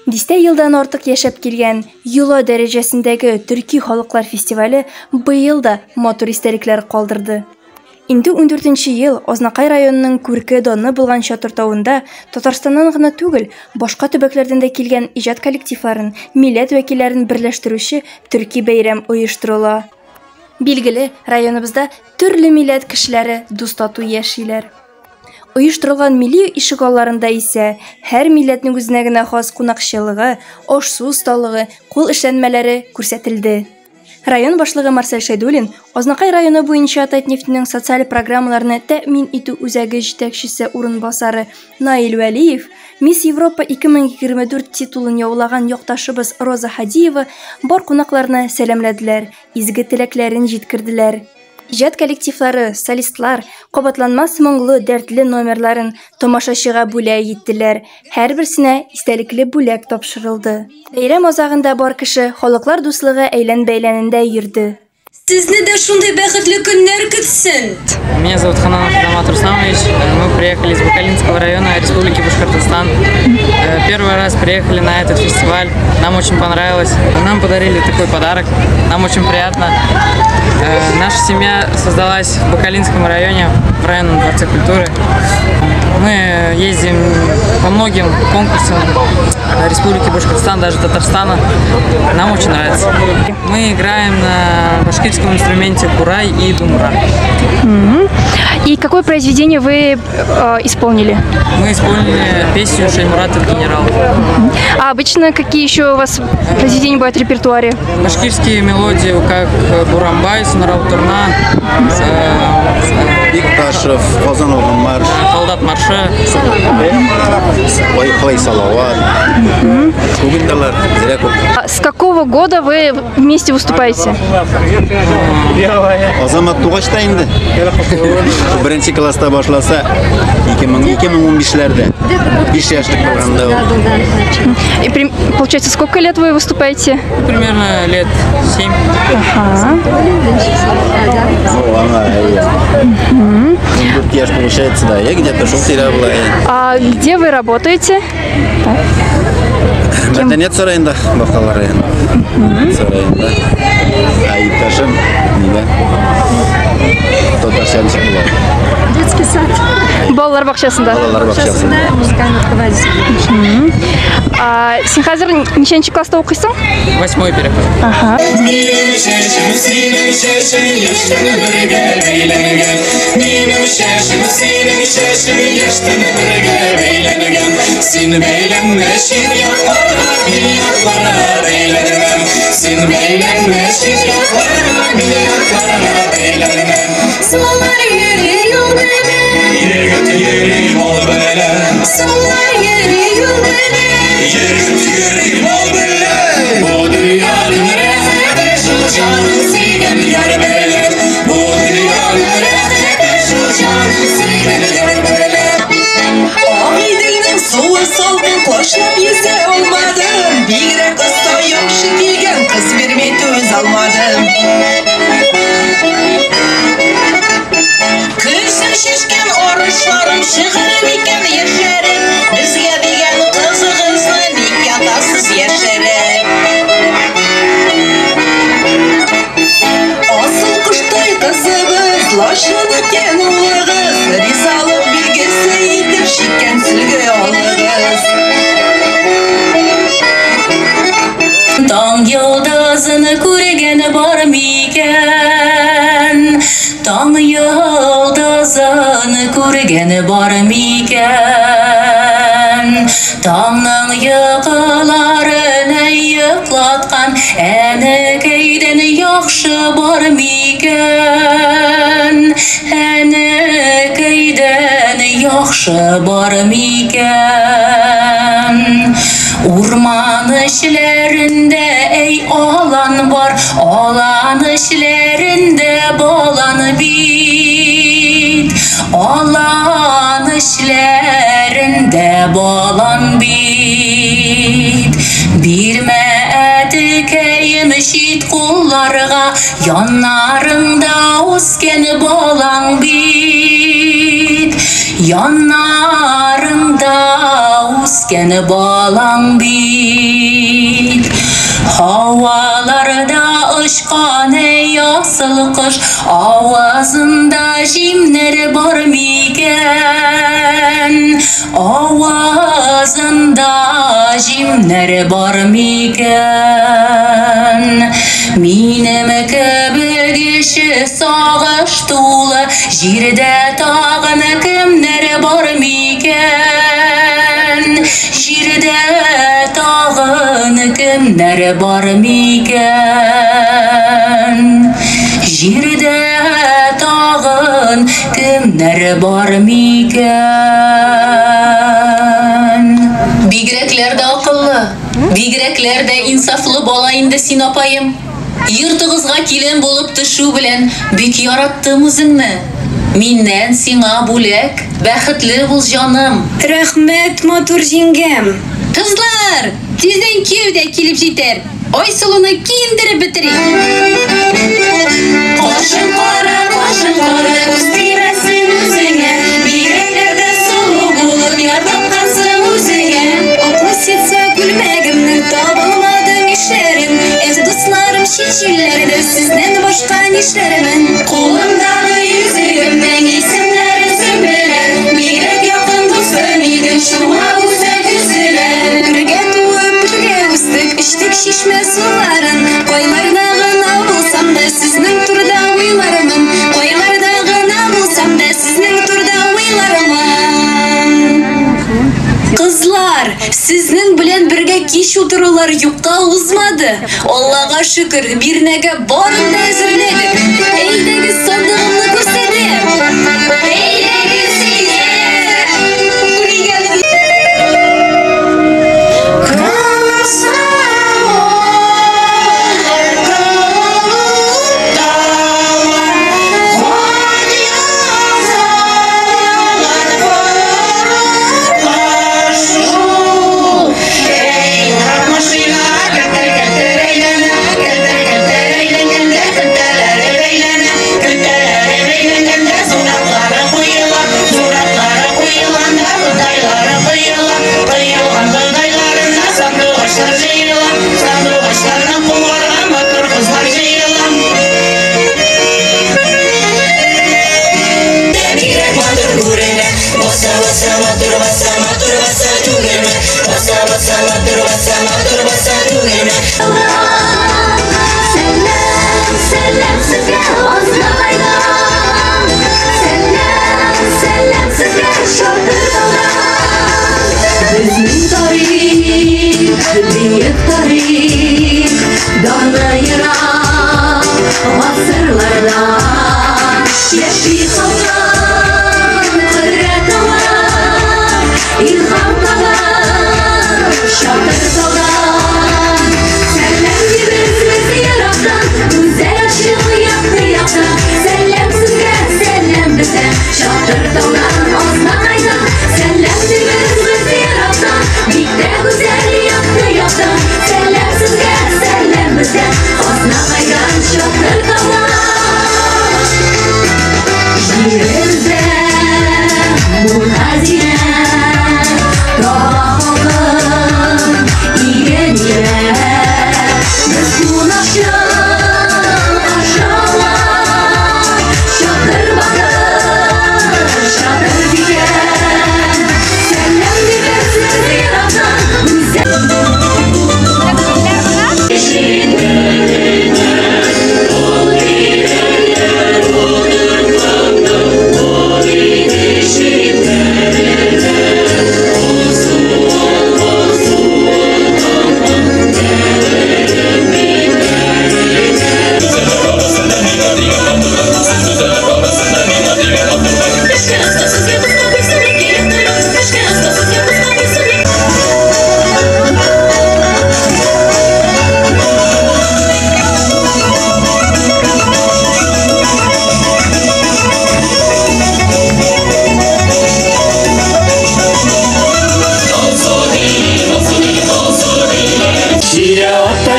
Дистә елдан артык яшәп килгән йола дәрәҗәсендәге төрки халыклар фестивале быел да матур истәлекләр калдырды. Инде ундүртенче ел Азнакай районының күрке даны булган Чатыр тавында Татарстаннан гына түгел, башка төбәкләрдән дә килгән иҗат коллективларын, милләт вәкилләрен берләштерүче төрки бәйрәм оештырыла. Билгеле, районыбызда төрле милләт кешеләре дус-тату яшиләр. Оештырылган милли ишегалларында исә һәр милләтнең үзенә генә хас кунакчылыгы, аш-су осталыгы, кул эшләнмәләре күрсәтелде. Район башлыгы Марсель Шәйдуллин, Азнакай районы буенча Татнефтьнең социаль программаларны тәэмин итү үзәге җитәкчесе урынбасары Наил Вәлиев, Мисс Европа 2024 титулын яулаган якташыбыз Роза Һадиева бар кунакларны сәламләделәр, изге теләкләрен җиткерделәр. Иҗат коллективлары, солистлар кабатланмас моңлы, дәртле номерларын тамашачыга бүләк иттеләр, һәрберсенә истәлекле бүләк тапшырылды. Бәйрәм азагында бар кеше халыклар дуслыгы әйлән-бәйләнендә йөрде. Сезне дә шундый бәхетле көннәр көтсен! Меня зовут Хананов Азамат Русламович. Мы приехали из Бакалинского района Республики Башкортостан. Первый раз приехали на этот фестиваль. Нам очень понравилось. Нам подарили такой подарок. Нам очень приятно. Наша семья создалась в Бакалинском районе, в районном дворце культуры. Мы ездим по многим конкурсам Республики Башкортостан, даже Татарстана. Нам очень нравится. Мы играем на башкирском инструменте курай и думра. И какое произведение вы исполнили? Мы исполнили песню «Шаймуратов генерал». А обычно какие еще у вас произведения бывают в репертуаре? Башкирские мелодии, как Бурамбай, Сунарал Турна, Бикташев, Казанова марш, Солдат маршы, Ой, Хлей Салават. Күгендалар, зря күп. А с какого года вы вместе выступаете? Азамат тугач та инде. Беренче класста башласа, 2015-ләрдә. 5 яшьлек булганда ул. И получается, сколько лет вы выступаете? Примерно лет 7. Ага. Ну, аңа, әйе. 14 яшь получается, да. Я где-то шул тирә була. А где вы работаете? Мәдәният сараенда, Бакалар районы. Мәдәният сараенда. Ә иптәшем нидә? Татарча ничек була? Детский сад. Балалар бакчасында. Балалар бакчасында. Музыкальный руководитель. А, син хәзер ничәнче класста укыйсың? Восьмой переход. Ага. Минем чәчем, синең чәчең яшьтән бергә бәйләнгән. Минем чәчем, синең чәчең яшьтән бергә бәйләнгән. Син бәйләнмә чит якларга, мин якларга бәйләнмәм. Син бәйләнмә чит якларга, мин якларга бәйләнмәм. Сулар йөри юл белән. Егет йөри мал белән. Сулар йөри юл белән. Егет йөри мал белән. Бу дөньяның рәхәте шул җаның сөйгән яр белән. Бу дөньяның рәхәте шул җаның сөйгән яр белән. Агыйделнең суы салкын, кашлап йөзә алмадым. Бигрәк оста яхшы килгән, кыз бирми түз алмадым. Көзен чәчкән арышларым чыгыр микән яшәреп? Безгә дигән кызыгызны ник ятасыз яшереп? Асыл коштай кызыбыз, лачын икән улыгыз, ризалык билгесе итеп чиккән сөлге алыгыз. Таң йолдызын күргән бар микән? Таң йолдызын күргән бар микән? Таңның йокыларын йоклаткан әнекәйдән яхшы бар микән? Әнекәйдән яхшы бар микән? Урман эчләрендә әй алан бар, алан эчләрендә балан бит. Алан эчләрендә балан бит. Бирмә әтекәем чит кулларга, яннарыңда үскән балаң бит. Яннарыңда үскән балаң бит. Һаваларда очкан әй асыл кош, авазында җимнәр бар микән? Авазында җимнәр бар микән? Минем кебек ише сагыш тулы җирдә тагын кемнәр бар микән? Җирдә тагын кемнәр бар микән? Җирдә тагын кемнәр бар микән? Бигрәкләр дә акыллы, бигрәкләр дә инсафлы бала инде син, апаем. Йортыгызга килен булып төшү белән бик яраттым үзеңне. Миннән сиңа бүләк, бәхетле бул, җаным. Рәхмәт, матур җиңгәм. Кызлар, тиздән кияү дә килеп җитәр. Айсылуны киендереп бетерик. Кашың кара, кашың кара, күз тимәсен үзеңә. Бигрәкләр дә сылу булып яр тапкансың үзеңә. Аклы ситса күлмәгемне табалмадым ишләрем. Эх, дусларым, чит җилләрдә сездән башка нишләрмен? Кулымдагы йөзегемнең исемнәре Сөмбелә. Бигрәк якын дустым идең, шуңа үзәк өзелә. Бергә туып, бергә үстек, эчтек чишмә суларын. Кайларда гына булсам да сезнең турыда уйлармын. Кайларда гына булсам да сезнең турыда уйлармын. Кызлар, сезнең белән бергә кич утырулар юкка узмады. Аллага шөкер, бирнәгә барын да әзерләдек. Әйдәгез, сандыгымны күрсәтәм. Әйдәгез, әйдә. Сәлам, сәлам сезгә Азнакайдан. Сәлам, сәлам сезгә Чатыр-таудан. Безнең тарих, бөек тарих, даны ерак гасырлардан. Яши халкым, кодрәт алып, илһам табып, Чатыр-таудан. Сәлам дибез без ерактан, гүзәл ачык якты яктан. Сәлам сезгә, сәлам бездән, Чатыр-таудан, Азнакайдан. Сәлам дибез без ерактан, бик тә гүзәл якты яктан. Сәлам сезгә, сәлам бездән, Азнакайдан, Чатыр-таудан. Җиребездә мул хәзинә, таба халкым иген илә. Без кунакчыл каршы ала, Чатыр батыр, Чатыр бикә. Сәлам дибез без ерактан, гүзәл.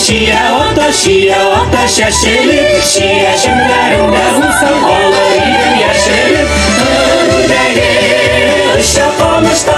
Чия ата, чия ата, чәчелеп, чия чүлләрендә булсаң, алыр идем яшереп, Кыр үрдәге оча камышта.